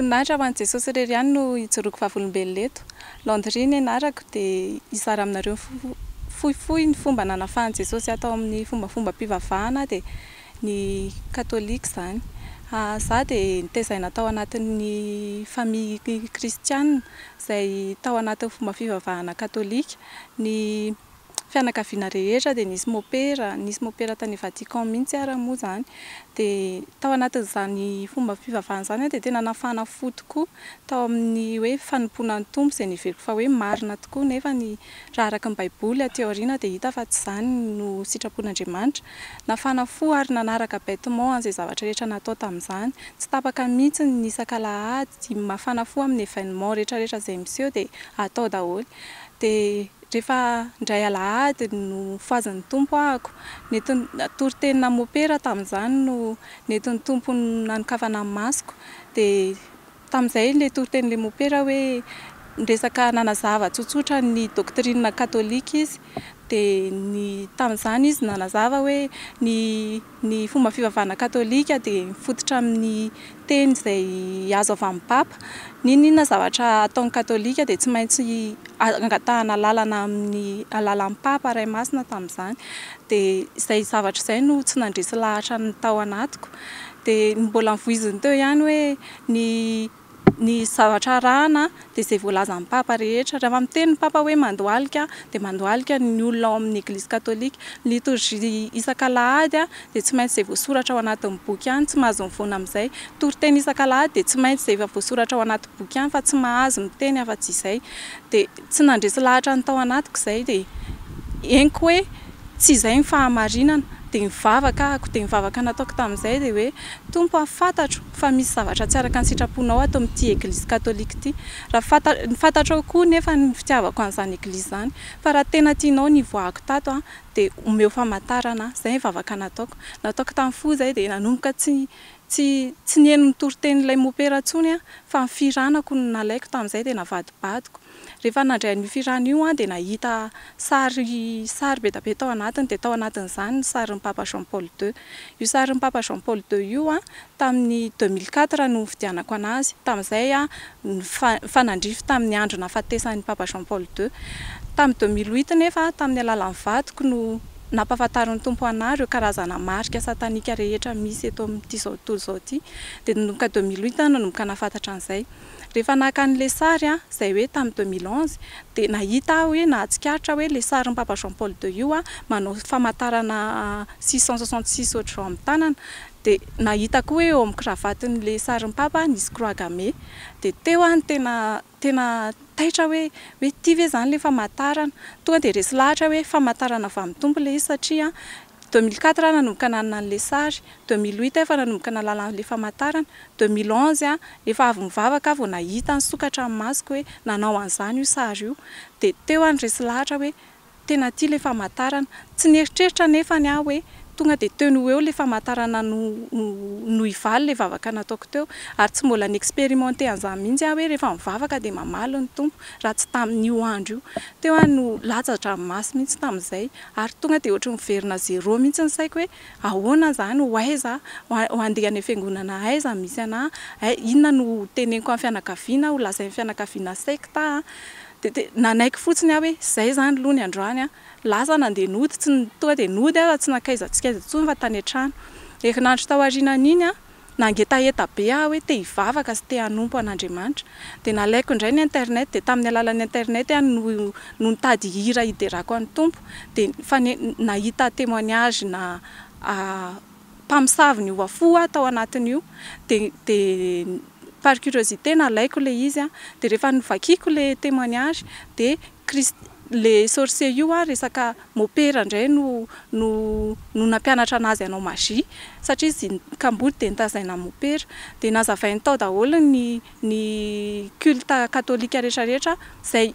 Voninahitra ho an'i Jesosy irery ihany no ijoroako vavolombelona eto. Landry ny anarako dia hizara aminareo fohifohy ny fomba nanafahan'i Jesosy ahy tao amin'ny fombafombam-pivavahana dia ny katolika izany. Izaho dia nitezaina tao anatin'ny famille kristiana izay tao anatin'ny fomba fivavahana katolika. Ny fianakaviana rehetra dia nisy mopera, nisy mopera tany Vatican mihitsy ara moa izany. Dia tao anatin'izany fomba fivavahana izany aho dia tena nafana fo tokoa tao amin'ny hoe fanompoana ny Tompo izay neveriko fa hoe marina tokoa nefa ny raha araka ny Baiboly aty aoriana dia hita fa tsy izany no sitrapon'Andriamanitra. Nafana fo ary nanaraka bêtement an'izay zavatra rehetra natao tamin'izany. Tsy tapaka mihitsy ny isak'alahady, mafana fo amin'ny événement rehetra rehetra izay miseho dia atao daholo. Dia rehefa indray alahady no nofohazin'ny Tompo ahako, nentin'ny, toritenina mopera tamin'izany no nentin'ny Tompo nanokafana ny masoko. Dia tamin'izay ilay toritenin'ilay mopera hoe niresaka nanazava tsotsotra ny doctrine katolika izy. Dia ny tamin'izany izy nanazava hoe ny ny fomba fivavahana katolika dia mifototra amin'ny teny izay azo avy amin'ny Papa. N'inon'inona zavatra ataon'ny katolika dia tsy maintsy angatahana alalana amin'ny alalan'ny Papa Ray Masina tamin'izany. Dia izay zavatra izay no tsy nandresy lahatra ny tao anatiko. Dia mbola novoiziny teo ihany hoe ny Ny zavatra arahana dia izay voalazan'ny Papa rehetra. Rehefa miteny ny Papa hoe mandohalika dia mandohalika ny olona ao amin'ny Eglizy Katolika. Ny litorjia isak'alahady dia tsy maintsy izay voasoratra ao anatin'ny boky ihany, tsy mahazo mivoana amin'izay. Toriteny isak'alahady dia tsy maintsy izay efa voasoratra ao anaty boky ihany fa tsy mahazo miteny afa-tsy izay. Dia tsy nandresy lahatra ny tao anatiko izay dia henoko hoe tsy izay ny fahamarinana. Dia nivavaka ahako, dia ny vavaka nataoko tamin'izay dia hoe, Tompo a, fantatro fa misy zavatra tsy araka ny sitraponao ato amin'ity Eglizy katolika ity. Raha fanta, fantatrao koa nefa ny fitiavako an'izany Eglizy izany. Fa raha tena tianao ny hivoahako tato a, dia omeo famantarana aho. Izay ny vavaka nataoko. Nataoko tamin'ny fo izay dia nanomboka tsy, tsy, tsy niheno ny toritenin'ilay mopera intsony aho, fa ny fihiranako no nalaiko tamin'izay dia navadibadiko. Rehefa nandray an'io fihirana io aho dia nahita sary sary be dia be tao anatiny dia tao anatin'izany ny sarin'ny Papa Jean Paul ii. Io sarin'ny Papa Jean Paul ii io an, tamin'ny 2004 no nividianako an'azy. Tamin'izay aho nifanandrify tamin'ny andro nahafatesan'ny Papa Jean Paul ii. Tamin'ny 2008 nefa tamin'ny alalan'ny vadiko no nampahafantarin'ny Tompo an'ahy ireo karazana marika satanika rehetra misy eto amin'ity izao tontolo izao ity. Dia nanomboka 2008 aho nanomboka nahafantatra an'izay. Rehefa naka an'ilay sary aho, izay hoe tamin'ny 2011, dia nahita aho hoe nahatsikaritra hoe ilay sarin'i Papa Jean Paul ii io manao famantarana 666 ohatr'izao amin'ny tanana. Dia nahita koa hoe eo amin'ny kravatin'ilay sarin'i Papa nisy croix gammée. Dia teo aho no tena tena taitra hoe hoe ity ve izany ilay famantarana. Tonga dia resy lahatra hoe famantarana avy amin'ny Tompo ilay izy satria 2004 aho nanomboka nanana an'ilay sary, 2008 aho efa nanomboka nahalala an'ilay famantarana, 2011 aho efa avy nivavaka aho vao nahita nisokatra ny masoko hoe nanao an'izany io sary io. Dia teo aho niresy lahatra hoe tena ity ilay famantarana. Tsy nieritreritra anefany aho hoe tonga dia teo no ho eo ilay famantarana no no hivaly ilay vavaka nataoko teo. Ary tsy mbola ni-experimenter an'izany mihitsy aho hoe rehefa mivavaka dia mamaly ny Tompo raha tsy tamin'io andro io. Teo aho no latsa-dranomaso mihitsy tamin'izay. Ary tonga dia ohatry ny miverina zéro mihitsy ny saiko hoe ahoana izany, ho aiza aho, ho handeha any am-fiangonana aiza no misy anà, inona no ho teneniko amin'ny fianakaviana, ho lazain'ny fianakaviana secte aho. Dia dia nanaiky fotsiny aho hoe izay izany aloha ny androany an. Lasa nandeha nody, tsy tonga dia nody aho fa tsy nankaiza tsy kaiza intsony fa tany an-trano. Herinandro tao aorianan'iny an, Nangetaheta be aho hoe te hivavaka sy te hanompo an'Andriamanitra. Dia nalaiko indray ny internet, dia tamin'ny alalan'ny internet aho no no nitady hira hiderako an'ny Tompo. Dia nahita témoignage na mpamosavy niova fo aho tao anatin'io. Dia dia par curiosité nalaiko ilay izy an, dia rehefa novakiko ilay témoignage dia Christ le sorcier io an resaka mopera indray no no no nampianatra anazy hanao magie satria izy kamboty dia nitazaina mopera dia nazavainy tao daholo ny ny culte katolika rehetra rehetra izay.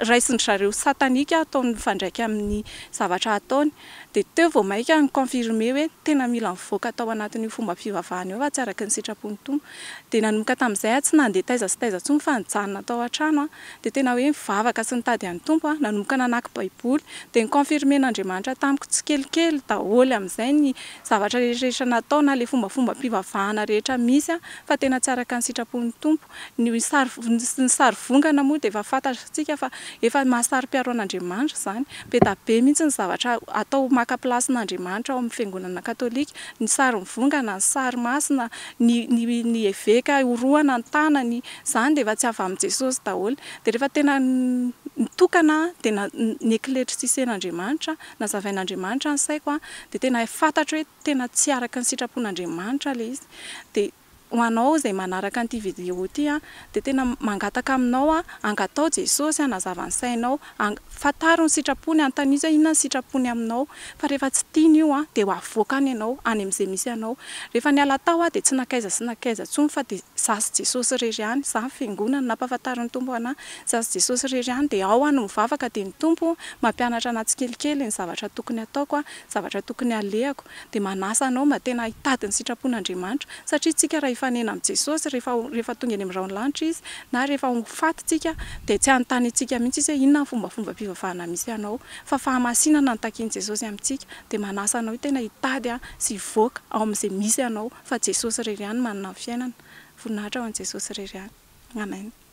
raisin-dry zareo satanika ataony mifandraika amin'ny zavatra ataony. Dia teo vao mainka ni-confirmer hoe tena mila mivoaka tao anatin'io fomba fivavahana io fa tsy araka ny sitrapon'ny Tompo. Dia nanomboka tamin'izay aho tsy nandeha taiza sy taiza intsony fa nijanona tao an-trano aho. Dia tena hoe nivavaka sy nitady an'ny Tompo aho, nanomboka nanaky baiboly. Dia ni-confirmer-n'Andriamanitra tamiko tsikelikely daholo amin'izay ny zavatra rehetra natao na ilay fombafombam-pivavahana rehetra misy fa tena tsy araka ny sitrapon'ny Tompo. Ny sary ny sary vongana moa dia efa fantatsika fa efa maha saro-piaro an'Andriamanitra izany. Be da be mihitsy ny zavatra atao maka place-n'Andriamanitra ao amin'ny fiangonana katolika. Ny sary mivongana, ny sary masina, ny ny ny eveka orohana ny tanany, izany dia efa tsy avy amin'i Jesosy daholo. Dia rehefa tena nitokana aho dia na ni-eclaircissé-n'Andriamanitra, nazavain'Andriamanitra ny saiko dia tena fantatro hoe tena tsy araka ny sitrapon'Andriamanitra ilay izy. Dia ho anao izay manaraka an'ity vidéo ity dia tena mangataka aminao aho, angatao Jesosy hanazava ny sainao, fantaro ny sitrapony, anontanio izy hoe inona ny sitrapony aminao, fa rehefa tsy tiany io dia ho avoakany ianao any amin'izay misy anao. Rehefa niala tao aho dia tsy nankaiza sy nankaiza intsony fa dia izaho sy Jesosy irery ihany, izaho ny fiangonana, nampahafantarin'ny Tompo anah, izaho sy Jesosy irery ihany, dia ao aho no mivavaka dia ny Tompo mampianatra anah tsikelikely ny zavatra tokony hataoko, zavatra tokony halehako. dia manasa anao mba tena hitady ny sitrapon'Andriamanitra, satria tsika raha hifanena amin'i Jesosy rehefa rehefa tonga eny amin'ny rahon'ny lanitra Izy, na rehefa ho faty tsika, dia tsy hanontany antsika mihitsy Izy hoe inona ny fombafombam-pivavahana misy anao, fa fahamasinana no takian'i Jesosy amintsika, dia manasa anao tena hitady sy hivoaka ao amin'izay misy anao, fa Jesosy irery ihany manana ny fiainana, voninahitra ho an'i Jesosy irery ihany. Amen.